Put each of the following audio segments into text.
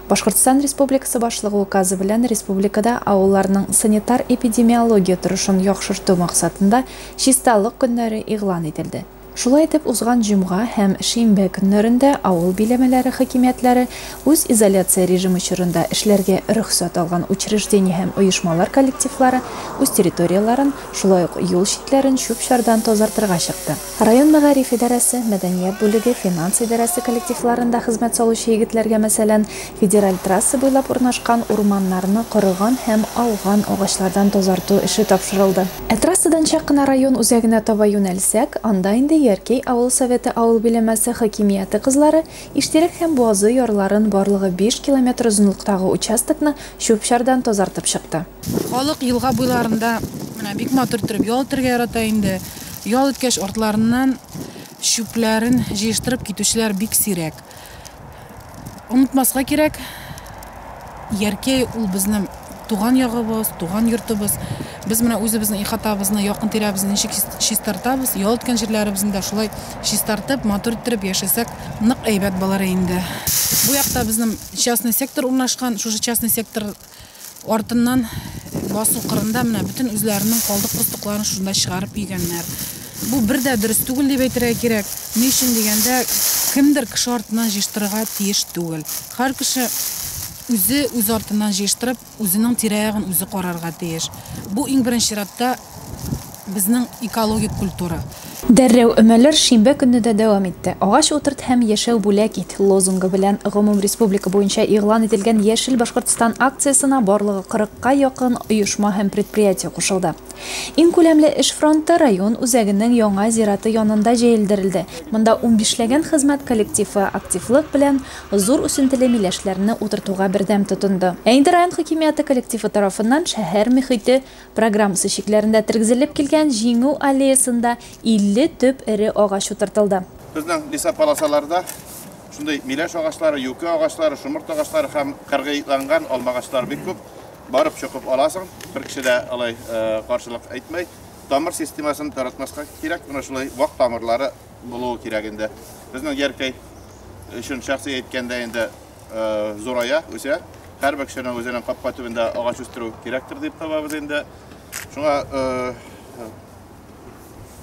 Башкортстан Республикасы Башлыгы указы белән республикада авылларның санитар-эпидемиология торышын яхшырту максатында чисталык көннәре игълан ителде. Шулай итеп, узган җомга һәм шимбә көннәрендә авыл биләмәләре хакимиятләре үз изоляция режимы чорында эшләргә рөхсәт алган учреждение һәм оешмалар коллективлары үз территорияләрен, шулай ук юл читләрен чүп-чардан тазартырга чыкты. Район мәгариф идарәсе, мәдәният бүлеге, финанс идарәсе коллективларында хезмәт салучы егетләргә, мәсәлән, федераль трасса буйлап урнашкан урманнарны корыган һәм ауган агачлардан тазарту эше тапшырылды. Ә трассадан чак кына район үзәгенә таба юнәлсәк, анда инде Яркәй авыл советы авыл биләмәсе хакимияте кызлары Иштирәк һәм Буазы ярларын барлыгы 5 километр озынлыктагы участокны чүп-чардан тазартып чыкты. Халык елга буйларында менә бик матур иттереп ял итәргә ярата инде. Ял иткәч, артларыннан чүпләрен җыештырып китүчеләр бик сирәк. Онытмаска кирәк, Яркәй ул безнең туган ягыбыз, туган йортыбыз. Без менә үзебезнең ихатабызны, якын тирәбезне ничек чистартабыз, ял иткән җирләребезне дә шулай чистартып, матур иттереп яшәсәк, нык әйбәт булыр инде. Бу якта безнең частный сектор урнашкан, шушы частный сектор Артыннан басу кырында менә бөтен үзләренең калдык-постыкларын шунда чыгарып өйгәннәр. Бу бер дә дөрес түгел дип әйтергә кирәк. Ни өчен дигәндә, кемдер кеше артыннан җыештырырга тиеш түгел. Һәр кеше үзе үз артыннан җыештырып, үзенең тирә-ягын үзе карарга тиеш. Бу иң беренче чиратта безнең экологик культура. Дәррәү өмәләр шимбә көнне дә дәвам итте. Агач утырт һәм яшәү бүләк ит! Лозунгы белән гомумреспублика буенча игълан ителгән Яшел Башкортстан акциясенә барлыгы кырыкка якын оешма һәм предприятие кушылды. Иң күләмле эш фронты район үзәгенең яңа зираты янында җәелдерелде. Монда унбишләгән хезмәт коллективы активлык белән зур үсентеле миләшләрне утыртуга бердәм тотынды. Ә инде район хакимияте коллективы тарафыннан шәһәр мөхите Программасы чикләрендә тергезелеп килгән Җиңү аллеясында 50 төп эре агач утыртылды. Безнең лесополосаларда шундый миләш агачлары, юкә агачлары, шомырт агачлары һәм кыргыйланган алма агачлары бик күп. Барып чокып аласың, бер кеше дә алай каршылык әйтмәй. Тамыр системасын таратмаска кирәк, менә шулай вак тамырлары булуы кирәк инде. Безнең Яркәй өчен шәхси әйткәндә инде зурая, үсә. Һәрбер кешенең үзенең капка төбендә агач үстерү кирәктер дип табабыз инде. Шуңа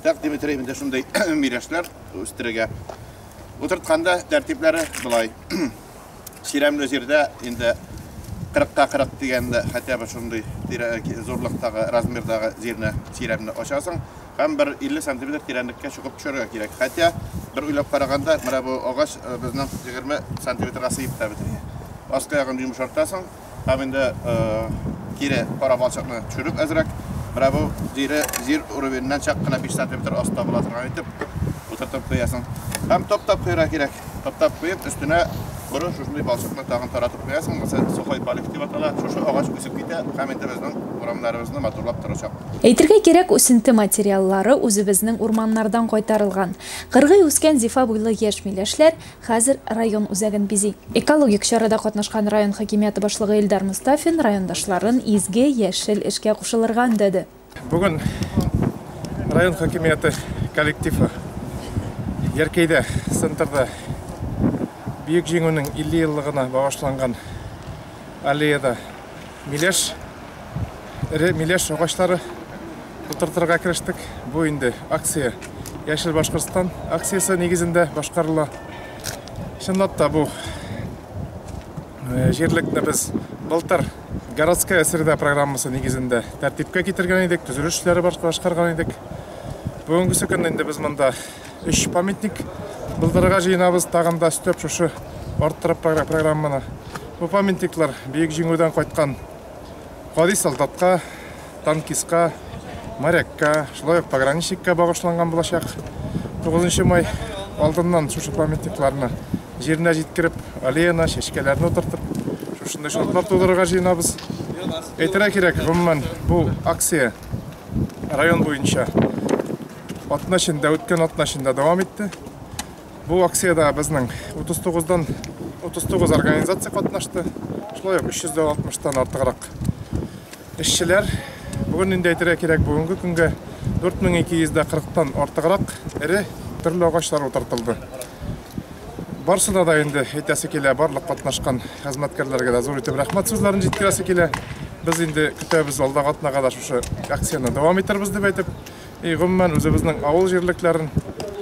тәкъдим итәм инде шундый миләшләр үстерергә. Утыртканда тәртипләре болай. Чирәмле җирдә инде 40-ка 40 дигәндә хотя бы шундый зурлыктагы, размердагы җирне, чирәмне ачасың. Һәм бер 50 сантиметр тирәнлеккә чокып төшәргә кирәк. Хотя, бер уйлап караганда, менә бу агач безнең 20 сантиметрга сыеп та бетми. Аскы ягын йомшартасың һәм инде кире кара балчыкны төшереп әзрәк, менә бу җире җир уровеньнән чак кына 5 сантиметр аста була торган итеп утыртып куясың. Һәм топтап куярга кирәк. Топтап куеп, өстенә коры шушындый балчыкны тагын таратып куясың. Монысы сухой полив дип атала. Шушы агач үсеп китә һәм инде безнең урамнарыбызны матурлап торачак. Әйтергә кирәк, үсенте материаллары үзебезнең урманнардан кайтарылган. Кыргый үскән зифа буйлы яшь миләшләр хәзер район үзәген бизи. Экологик чарада катнашкан район хакимияте башлыгы Илдар Мостафин райондашларын изге яшел эшкә кушылырга өндәде. Бүген район хакимияте коллективы Яркәйдә, центрда Бөек Җиңүнең 50 еллыгына багышланган аллеяда миләш, эре миләш агачлары утыртырга керештек. Бу инде акция Яшел Башкортстан акциясе нигезендә башкарыла. Чынлап та бу җирлекне без былтыр Городская среда программасы нигезендә тәртипкә китергән идек, төзелеш эшләре башкарган идек. Бүгенгесе көнне инде без монда өч памятник булдырырга җыенабыз, тагын да өстәп шушы арттырып программаны. Бу памятниклар Бөек Җиңүдән кайткан гади солдатка, танкистка, морякка, шулай ук пограничникка багышланган булачак. 9 май алдыннан шушы памятникларны җиренә җиткереп, аллеяна, чәчкәләрне утыртып, шушындый шартлар тудырырга җыенабыз. Әйтергә кирәк, гомумән, бу акция район буенча атна эчендә, үткән атна эчендә дәвам итте. Бу акциядә безнең 39-дан 39 организация катнашты. Шулай ук 360-тан артыграк эшчеләр. Бүген инде әйтергә кирәк, бүгенге көнгә 4240-тан артыграк эре төрле агачлар утыртылды. Барсына да инде әйтәсе килә, барлык катнашкан хезмәткәрләргә дә зур итеп рәхмәт сүзләрен җиткерәсе килә. Без инде көтәбез, алдагы атнага да шушы акцияне дәвам итербез дип әйтеп. И гомумән үзебезнең авыл җирлекләрен,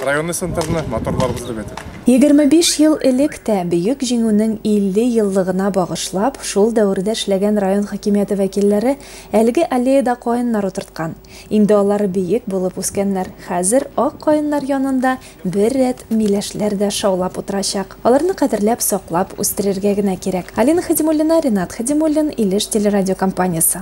районный центрны матурларбыз дип әйтеп. 25 ел элек тә Бөек Җиңүнең 50 еллыгына багышлап, шул дәвердә эшләгән район хакимияте вәкилләре әлеге аллеяда каеннар утырткан. Инде алар биек булып үскәннәр. Хәзер ак каеннар янында бер рәт миләшләр дә шаулап утырачак. Аларны кадерләп, саклап үстерергә генә кирәк. Алина Хадимуллина, Ринат Хадимуллин, Илеш телерадиокомпаниясе.